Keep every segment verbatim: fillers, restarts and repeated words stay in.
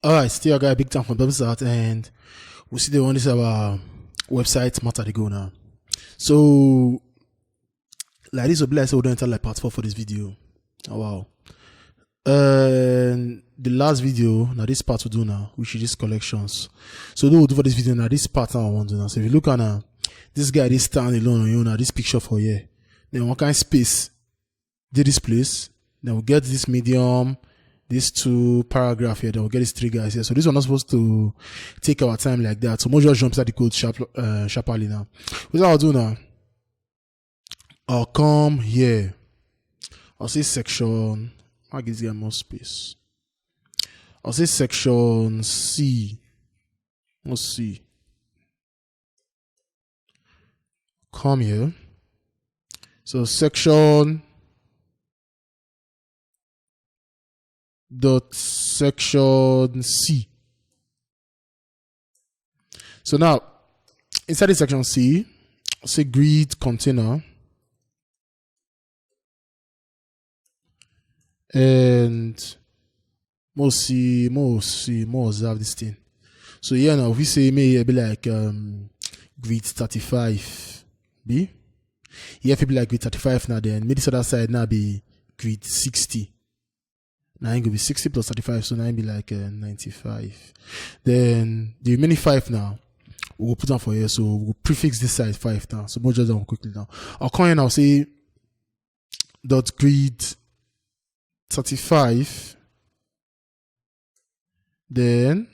All right, still your guy Big Time from Bobby's Out, and we see the one this our website matter to go now. So, like this will be like so we don't enter like part four for this video. Oh wow. And the last video, now this part we do now, which is these collections. So what we'll do for this video now, this part now I want to do now. So if you look at now, this guy, this stand alone, you know, this picture for here. Then what kind of space did this place? Then we get this medium, these two paragraph here, then we get these three guys here. So this one not supposed to take our time like that. So we'll just jump inside the code sharp, uh, sharply now. What I'll do now? I'll come here. I'll say section. I'll give this guy more space. I'll say section C. Let's see. Come here. So section dot section C. So now, inside the section C, say grid container. And more see, more see, more observe this thing. So yeah, now we say may it be like um grid thirty-five. Be? Yeah, if it be like grid thirty-five now, then maybe this other side now be grid sixty. Now it could be sixty plus thirty-five, so now it be like uh, ninety-five. Then the remaining five now, we will put on for here, so we'll prefix this side five now. So we'll just down quickly now. I'll come here now, say dot grid thirty-five, then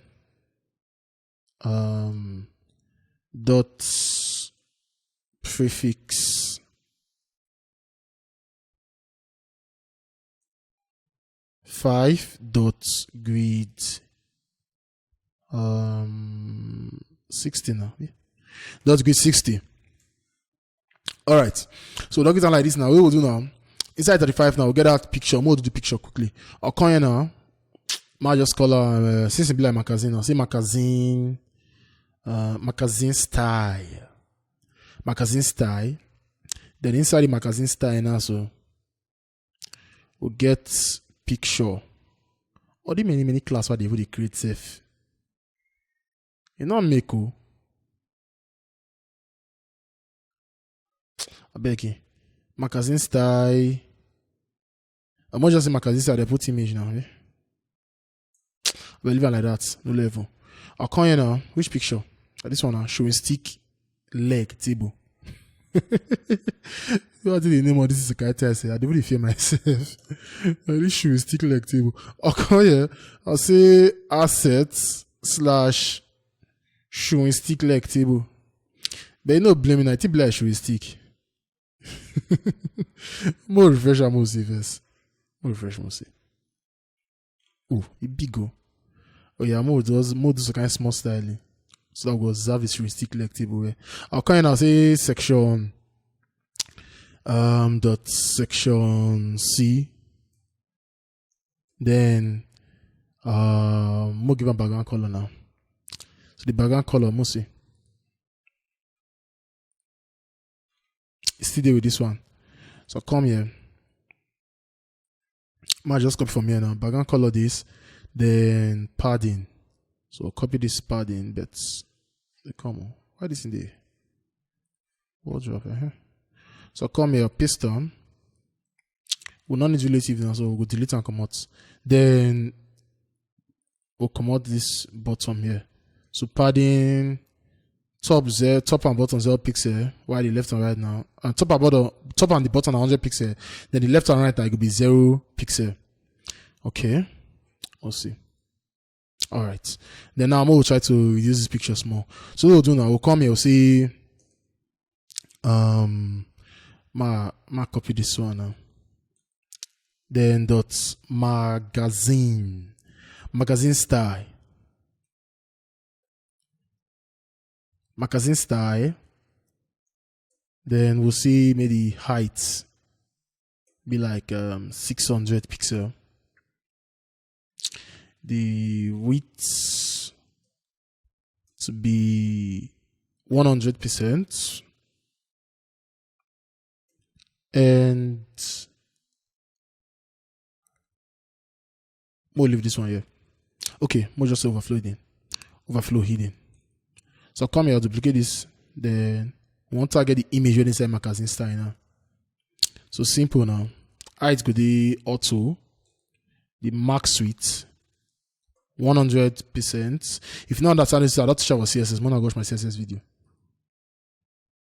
um dot prefix five dot grid um sixty now. Yeah. Dot grid sixty. All right. So look it like this now. What we'll do now? Inside thirty-five now, we'll get that picture. We'll do the picture quickly. I'll come here now. Might just call her uh, since it be like magazine now. Say magazine, uh, magazine style, magazine style. Then inside the magazine style now, so we'll get picture. All the many many class what they would create safe. You know make o. I beg you. Magazine style. I'm not just say magazine style. They put image now. Eh? But leave it like that. No level. I'll come here now. Which picture? Uh, this one now. Showing stick leg table. What did the name of this is a character? I say I don't really fear myself. This shoe is stick leg table. I'll come here. I'll say assets slash shoe stick leg table. But you know, blaming I think like shoe stick. More refresh, I must say first. More refresh, I must say. Oh, it big go. Oh yeah, more does more do some kind of small styling. So that was service realistic leg table where I'll kind of say section um dot section C. Then um we'll give a background color now. So the background color must see. Still there with this one. So come here. Might just copy from here now. Background color this, then padding. So copy this padding, but come on. Why this in there? Wardrobe. Uh-huh. So come here, piston. We not need relative now, so we go delete and come out. Then we'll come out this bottom here. So padding top zero, top and bottom zero pixel. While the left and right now, and top and bottom, top and the bottom are hundred pixel. Then the left and right are going to be zero pixel. Okay, we'll see. All right. Then now I'm going to try to reduce these pictures more. So what we'll do now, we'll come here, we'll see. Um, my my copy this one now. Then dot magazine, magazine style, magazine style. Then we'll see maybe height be like um, six hundred pixel. The width to be one hundred percent. And we'll leave this one here. Okay, more just overflow hidden. Overflow hidden. So come here, I'll duplicate this. Then we want to get the image wey inside magazine style now. So simple now. Height go the auto, the max width, one hundred percent. If you no understand this, I don't teach our C S S. Man, I watch my C S S video.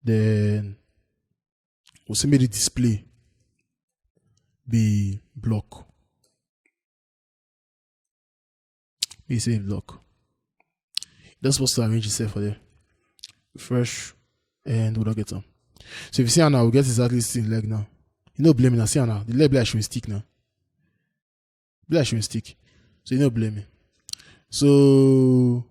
Then we'll see me the display be block. Me say block. That's supposed to arrange itself for there. Refresh and we don't get them. So if you see now, we get exactly the same leg now. You know, blame me now. See now, the leg be like she will stick now. Be like she will stick. So you know, blame me. So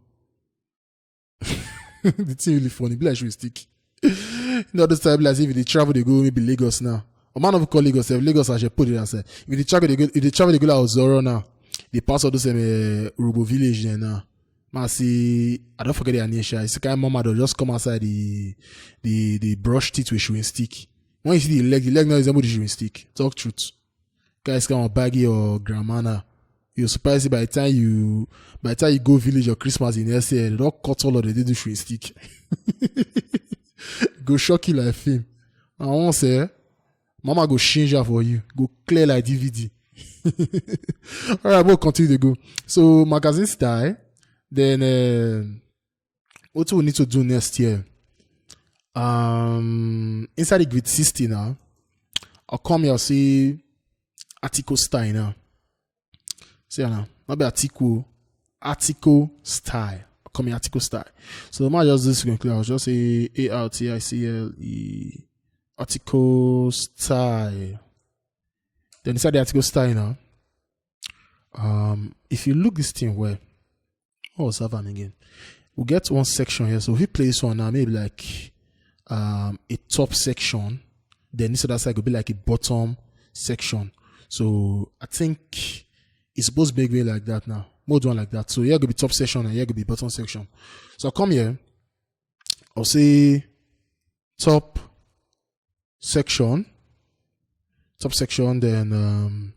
the thing really funny. Be like she will stick. You know, this time, like, if they travel, they go maybe Lagos now. A man of call Lagos, if Lagos, I should put it as a, if they travel, they go, if they travel, they go like Ozoro now. They pass all those um, uh, Robo village there now. Man, see, I don't forget the Anisha. It's the kind of mama that just come outside the the the brush teeth with chewing stick. When you see the leg, the leg now is able to chewing stick. Talk truth. Guys, come on, baggy or grandma now. You're surprised by the time you by the time you go village or Christmas in S A, they don't cut all of the do chewing stick. Go shock you like film. I won't say, mama go change her for you. Go clear like D V D. All right, we'll continue to go. So magazine style. Then uh, what we need to do next year? Um, inside the grid sixty now, I'll come here, I'll see article style now. See now, not be article, article style. I'll come here, article style. So I might just do this quickly. I'll just say A R T I C L E article style. Then inside the article style now, um, if you look this thing well, what was that one again? We get one section here. So if you place one now, maybe like um, a top section, then this other side could be like a bottom section. So I think it's supposed to be going like that now. More one like that. So here could be top section and here could be bottom section. So I come here. I'll say top section, top section. Then um,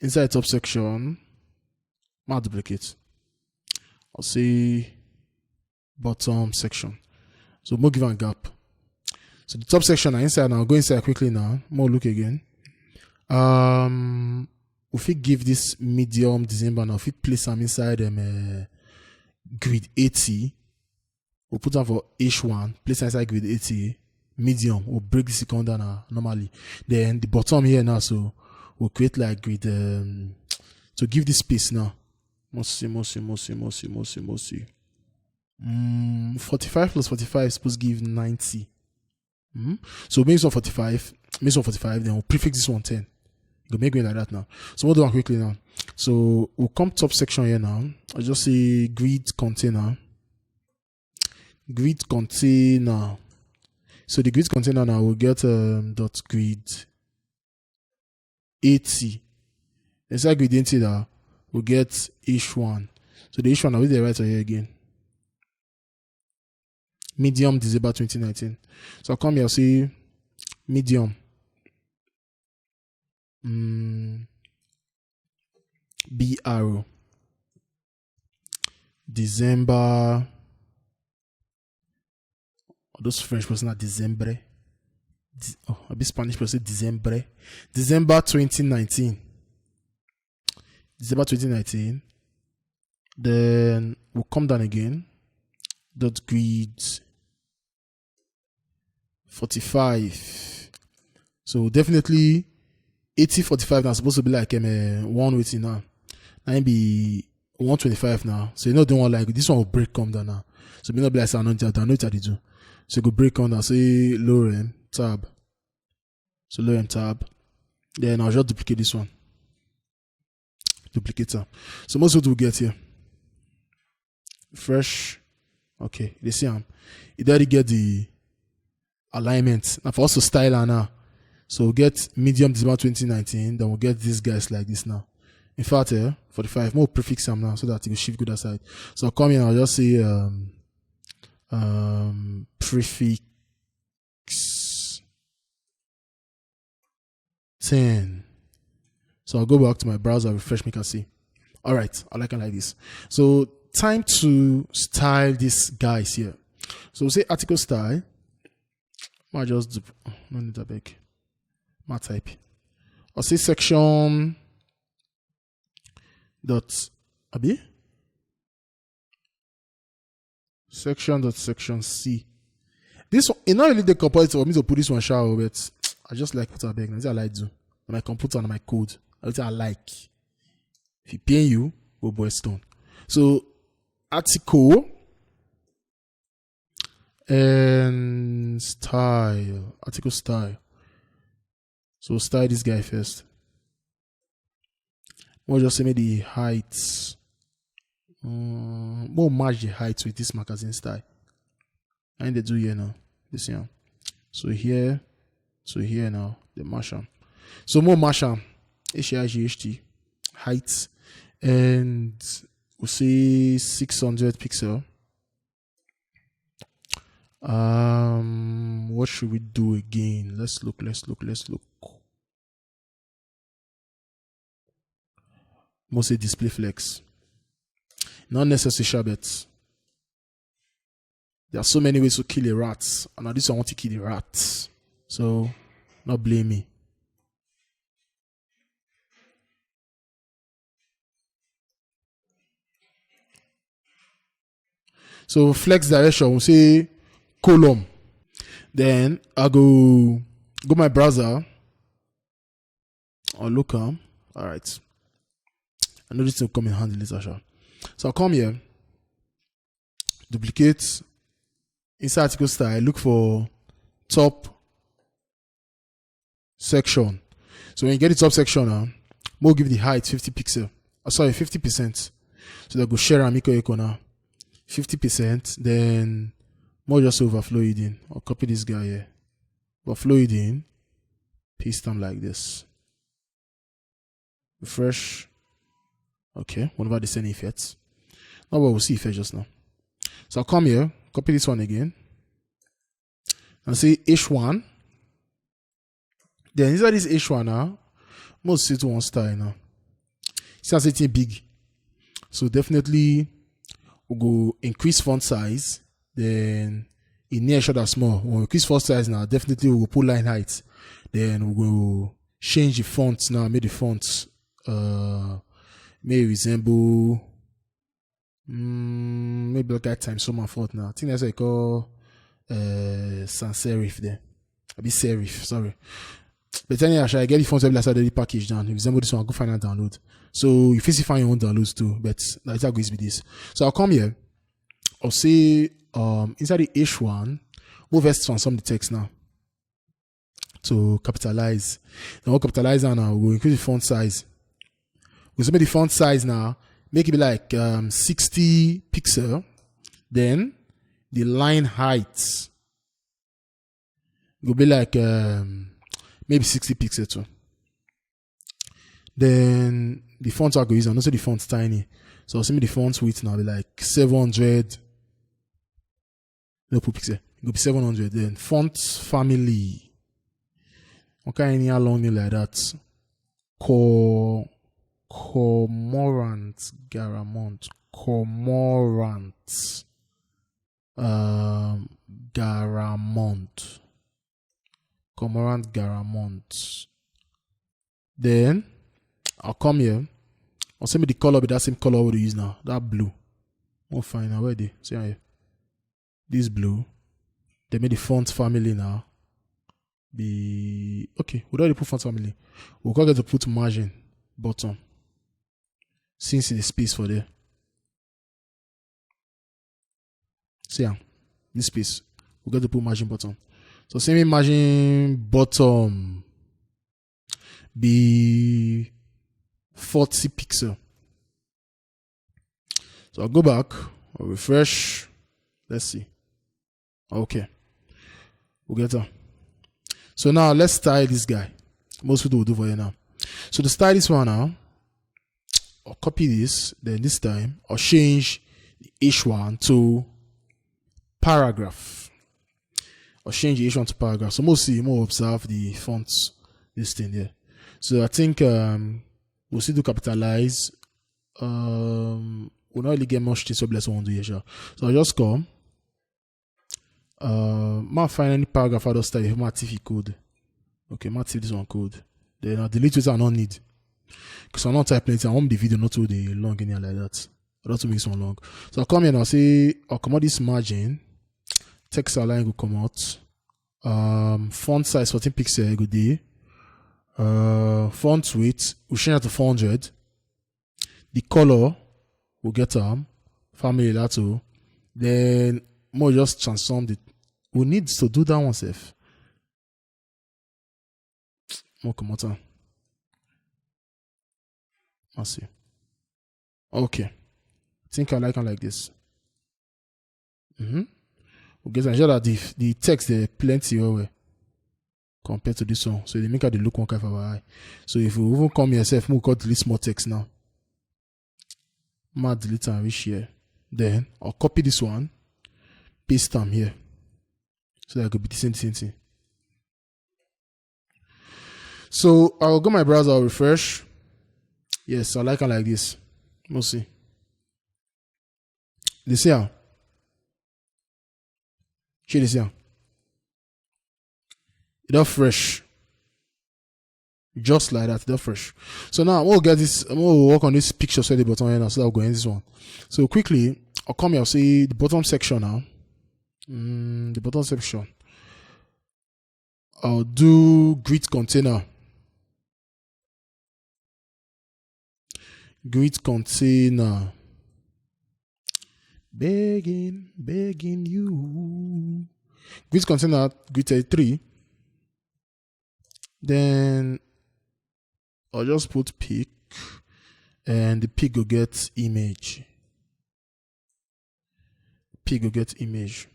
inside top section, I'll duplicate. I'll say bottom section. So we'll give a gap. So the top section are inside now. Go inside quickly now. More look again. Um, if we give this medium December now, if we place them inside them uh, grid eighty, we'll put them for H one, place inside grid eighty, medium, we'll break this second down uh, normally. Then the bottom here now, so we'll create like grid um, to give this space now. Mosi, mosi, mosi, mosi, mosi, mosi. Mm, forty-five plus forty-five is supposed to give ninety. Mm-hmm. So make some forty-five, make some forty-five, then we'll prefix this one ten. You can make it like that now. So we'll do one quickly now. So we'll come top section here now. I'll just say grid container. Grid container. So the grid container now will get um, dot grid eighty. Inside grid eighty now, we'll get H one. So the H one now, we dey write here again. Medium December twenty nineteen. So I'll come here, see medium. Mm, B R O. December. Those French person are December. Oh, a bit Spanish person December. December twenty nineteen. December twenty nineteen. Then we'll come down again. Dot grid forty-five. So definitely eighty forty-five now supposed to be like um, uh, one waiting now. Now be one twenty-five now. So you know they want like this one will break come down now. So may not be like I know that I know what I do. So you go break come down. Say lorem tab. So lorem tab. Then I'll just duplicate this one. Duplicate them. So most of what we get here. Fresh. Okay, they see them. You already get the alignment. Now for us to style her now. So we'll get medium December twenty nineteen, then we'll get these guys like this now. In fact, eh, forty-five, more prefix them now so that it will shift good aside. So I'll come in, I'll just say um, um, prefix ten. So I'll go back to my browser, refresh, make I see. All right, I like it like this. So time to style these guys here. So say article style. I just do, no need that big. My type. I'll say section dot abi section dot section C. This one, it not really the composite for me to put this one shower, but I just like what I beg. That's what I like do. My computer and my code. That's what I like. If you pay you, go boy stone. So article and style. Article style. So style this guy first. We'll just say maybe height. Um, we'll match the height with this magazine style. And they do here now. This year. So here, so here now, the match am. So more match am. H I G H T height, and we'll say six hundred pixel. Um, what should we do again? Let's look, let's look, let's look. Mostly display flex. Not necessary, sha, but there are so many ways to kill a rat, and now this one want to kill the rat. So, not blame me. So flex direction, we say column. Then I go go my browser or look am. All right. I know this will come in handy later, sha. So I'll come here, duplicate inside article style, look for top section. So when you get the top section now, we'll give the height fifty pixel. Oh, sorry, fifty percent. So they go share and make equal now. Fifty percent, then more just overflow it in. I'll copy this guy here. Overflow it in. Paste them like this. Refresh. Okay, whenever they send effects. Now we'll see effects just now. So I'll come here, copy this one again. And say H one. Then inside this H one now, most sit one style now. See, I say it big. So definitely we'll go increase font size. Then in near short and small. We'll increase font size now. Definitely we'll put line height. Then we'll go change the font now. Make the font uh may resemble mm, maybe like that time some font now. I think that's what I call uh sans serif there. I be serif, sorry. But anyhow, I get the font wey be like say I already package down. If you resemble this one, go find and download. So if you see find your own downloads too, but that's how it be this. So I'll come here. I'll say um inside the H one, we'll first transform the text now to capitalize. Then we'll capitalize and now we'll increase the font size. We'll make the font size now, make it be like um sixty pixel. Then the line height will be like um maybe sixty pixel too. Then the font I go use, I know say the font's tiny. So I'll send me the font width now be like seven hundred. No put pixel. It go be seven hundred. Then font family. Okay, any long name like that. Co Cormorant Garamond. Cormorant um Garamond. Cormorant Garamond. Then I'll come here. I'll send me the color with that same color we use now. That blue. We'll find out where they see here. This blue. They made the font family now. Be okay. We don't put font family. We'll go get to put margin bottom. Since it's space for there. See am, this space. We get to put margin bottom. So same margin bottom be forty pixel. So I'll go back, I'll refresh. Let's see. Okay. We'll get on. So now let's style this guy. Most people will do for you now. So to style this one now, I'll copy this, then this time I'll change the H one to paragraph. I'll change the H one to paragraph. So most see, more observe the fonts, this thing there. So I think um we'll still do capitalize. Um, we no really get much things wey be like say we wan do here, sha. So I just come. Uh, ma find any paragraph I don start with, ma thief e code. Okay, ma thief this one code. Then I delete wetin I no need. Because I no type plenty. I want the video not to dey long anyhow like that. I don't want to make this one long. So I come here and I say, I'll comot this margin. Text align go comot. Um, font size fourteen pixel go dey. Uh, font weight, we change it to four hundred. The color, we get am. Family lato. Then, more just transform it. We need to do that one sef. More comot am. I see. Okay. I think I like am like this. Mm-hmm. We get am. Sure that the, the text dey plenty well well compared to this one. So they make am dey look one kind for our eye. So if we even come here sef, we go delete small text now. Ma delete am reach here. Then I'll copy this one, paste am here. So that it could be the same, same thing. So I'll go my browser, I'll refresh. Yes, I like am like this. We'll see. Dey see am? Shey dey see am? E don fresh. Just like that, e don fresh. So now we'll get this, we'll work on this picture so the bottom here now, so that we'll go in this one. So quickly, I'll come here, I'll see the bottom section now. Mm, the bottom section. I'll do grid container. Grid container. Begging, begging you. Grid container, grid thirty-three. Then I'll just put pic, and the pic go get image. Pic go get image.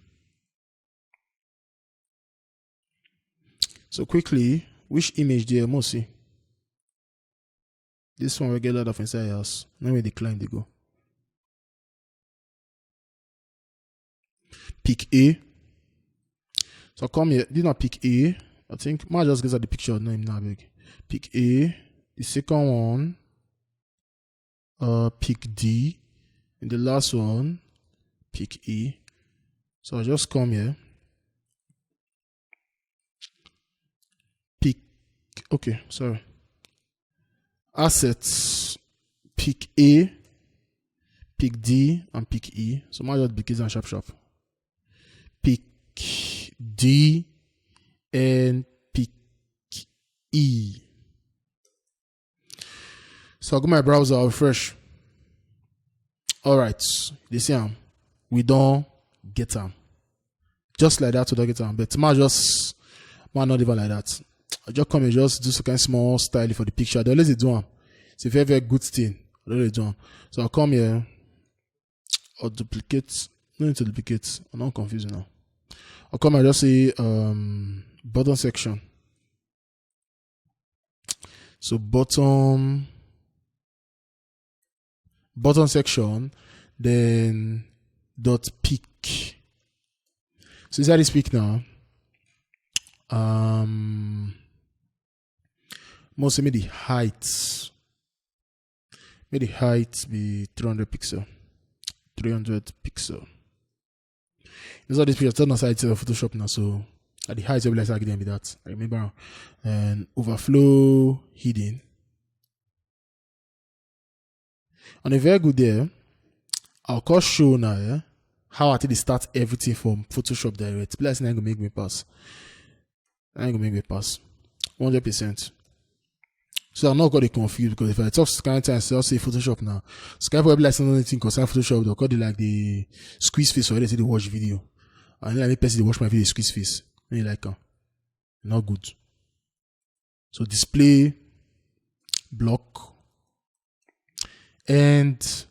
So quickly, which image dey, mo see? This one wey get ladder for inside house. Now we decline dey go. Pic A. So come here. This na pic A. I think ma just get the picture of name now, big. Pic A. The second one, uh, pic D. And the last one, pic E. So I just come here. Pic, okay, sorry. Assets, pic A, pic D, and pic E. So ma just duplicate am sharp sharp. Pic D and pic E. So I go my browser, I'll refresh. All right, dey see am. We don get am. Just like that, we don get am. But ma just, ma not even like that. I just come here, just do some kind small style for the picture. I dey always dey do am. It's a very, very good thing. I dey always do am. So I'll come here. I'll duplicate. No need to duplicate. I'm not confused now. I'll come and just say, um, bottom section. So bottom, bottom section, then dot pic. So inside this pic now, um, mostly make the height, make the height be three hundred pixel, three hundred pixel. Inside this picture, turn aside to Photoshop now. So at the height, I be like, I give them be that. I remember, and overflow hidden. And a very good there. I'll call show now, yeah? How I take dey start everything from Photoshop Direct. Plus, na go make me pass. Na go make me pass. One hundred percent. So I'm not gonna confused, because if I talk kind time, I'll say Photoshop now. Skype will be like something concern Photoshop, they'll call it like the squeeze face already, see the watch video. And then I make person dey watch my video, squeeze face. Then you like, uh, not good. So display block and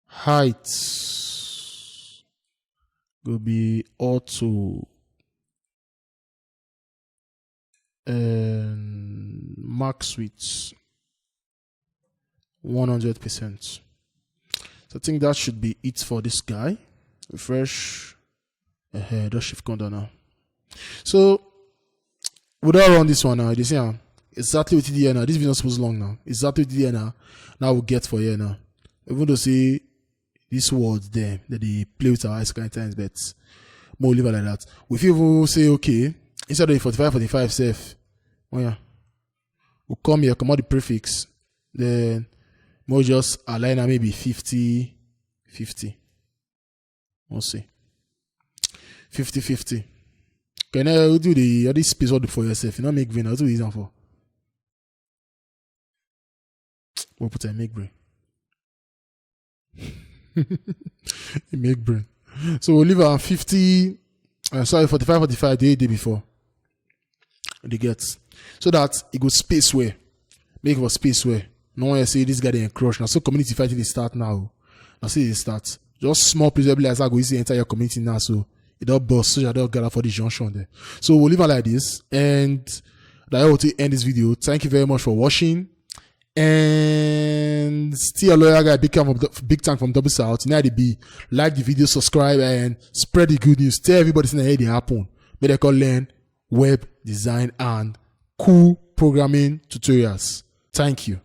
height go be auto and max width one hundred percent. So I think that should be it for this guy. Refresh. Uh, just shift come down now. So we don run this one now. You see am? Exactly what it is now. This video not supposed long now. Exactly what it is now. Now we get for here now. Even though say these words there that they play with our eyes kind times, but more leave it like that. We feel even say, okay, instead of forty-five forty-five self, oh yeah, we'll come here, come out the prefix, then more just align am maybe fifty fifty. We'll see. fifty fifty. Can I do the all this space all for yourself? You know, make vein. I'll do the example. We'll put a make brain. Make brain. So we'll leave our fifty, uh, sorry, forty-five forty-five day, day before. They get. So that it go space where. Make for space where. No one say this guy dey encroach. Now so community fight dey start now. Now see they start. Just small place where be like I go easy enter your community now. So it all boss, so I don't gather for the junction there. So we'll leave it like this. And that I want to end this video. Thank you very much for watching. And still a loyal guy, big time from big time from Double South. Now they be like the video, subscribe, and spread the good news. Tell everybody say hey they happen. May they call learn web design and cool programming tutorials. Thank you.